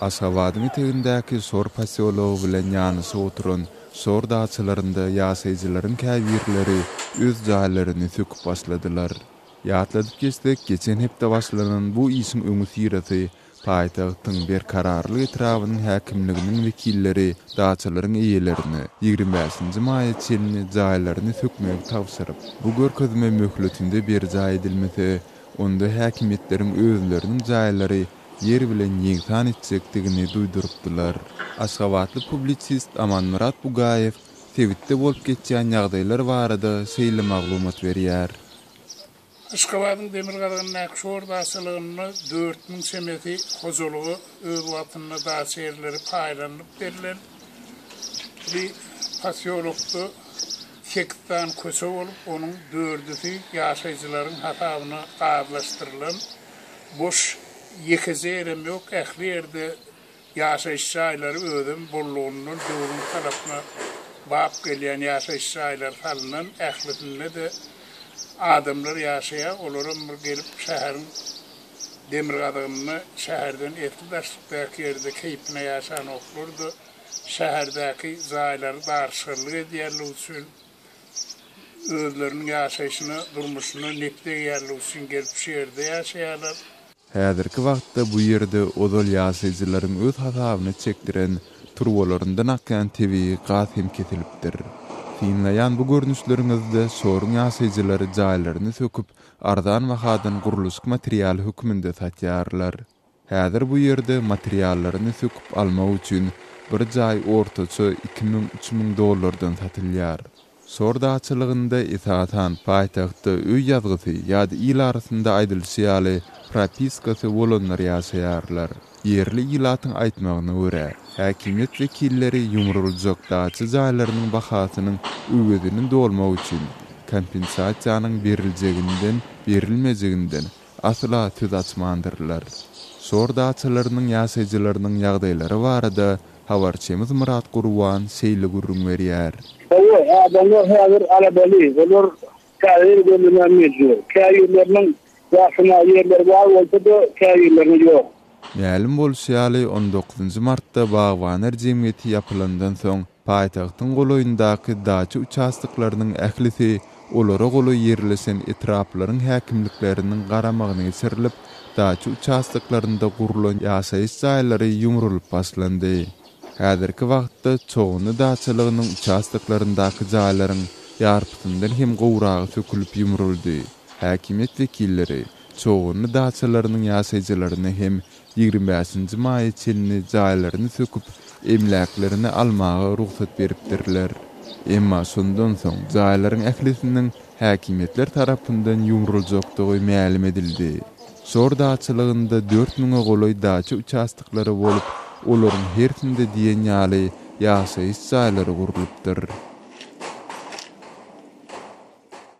Aşgabadyň etegindäki Şor posýology bilen ýanaşyk oturan Şor daçalarynda ýaşaýjylaryň käbirleri öz jaýlaryny söküp başladylar. Ýatladyp geçsek, geçen hepde başlanan bu işiň öňüsyrasy paýtagtyň Berkararlyk etrabynyň häkimliginiň wekilleri daçalaryň eýelerine 25-nji maýa çenli jaýlaryny sökmegi tabşyryp, bu görkezme möhletinde berjaý edilmese, onda häkimiýetleriň özleriniň jaýlary ýer bilen ýegsan etjekdigini duýdurypdylar. Aşgabatly publisist Amanmyrat Bugaýew sebitde bolup geçýän ýagdaýlar barada şeýle maglumat berýär. Aşgabadyň demirgazygyndaky şor daçalygynda 4000 çemesi hojalyga öz wagtynda daça ýerleri paýlanylyp berlen. Bu posýolokda sekiz sany köçe bolup, onuň dördüsi ýaşaýjylaryň hasabyna gazlaşdyrylan. Boş ýekeje ýerem ýok, ähli ýerde ýaşaýyş jaýlary özem bollugyndan döwrüň talapyna bap gelýän ýaşaýyş jaýlary salnan, ählisinde-de adamlar ýaşaýar, olaram bir gelip şäheriň demirgazygynda şäherden esli daşlykdaky ýerde keýpine ýaşanoklar-da, şäherdäki jaýlary daryşganlyk edýänligi üçin özleriniň ýaşaýşyna, durmuşyna nep degýänligi üçin gelip şu ýerde ýaşaýarlar. Häzirki wagtda bu ýerde ozal ýaşaýjylaryň öz hasabyna çekdiren turbalaryndan akýan tebigy gaz hem kesilipdir. Synlaýan bu görnüşleriňizde Şoruň ýaşaýjylary jaýlaryny söküp, arzan bahadan gurluşyk materialy hökmünde satýarlar. Häzir bu ýerde materiallaryny söküp almak üçin bir jaý ortaça 2000, 3000 dollardan satylýar. Şor daçalygynda, esasan, paýtagtda öý ýazgysy ýa-da il arasynda aýdylyşy ýaly propiskasy bolanlar ýaşaýarlar. Ýerli ilatyň aýtmagyna görä, häkimiýet wekilleri ýumruljak daça jaýlarynyň bahasynyň öwezini dolmak üçin kompensasiýanyň beriljeginden, berilmejeginden asla söz açmandyrlar. Şor daçalarynyň ýaşaýjylarynyň ýagdaýlary barada habarçymyz Myrat Gurban şeýle gürrüň berýär. Hawa, adamlar häzir aladaly, olar täze ýer gözlemäge mejbur. Käbirleriniň ýaşamaga ýerleri bar bolsa-da, käbirlerine ýok. Mälim bolşy ýaly, on dokuzynjy martda Bagbaner jemgyýeti ýapylandan soň, Paýtagtyň golaýyndaky daça uçastoklarynyň ählisi olara golaý ýerleşen etraplaryň häkimlikleriniň garamagyna geçirilip, daça uçastoklarynda gurlan ýaşaýyş jaýlary ýumrulyp başlandy. Häzirki wagtda Çoganly daçalygynyň uçastoklaryndaky jaýlaryň ýarpysyndan hem gowragy sökülip ýumruldy. Häkimiýet wekilleri Çoganly daçalarynyň ýaşaýjylaryna hem 25-nji maýa çenli jaýlaryny söküp, emläklerini almaga rugsat beripdirler. Emma şondan soň jaýlaryň ählisiniň häkimiýetler tarapyndan ýumruljakdygy mälim edildi. Şor daçalygynda dört müňe golaý daça uçastoklary bolup, olaryň hersinde diýen ýaly ýaşaýyş jaýlary gurlupdyr.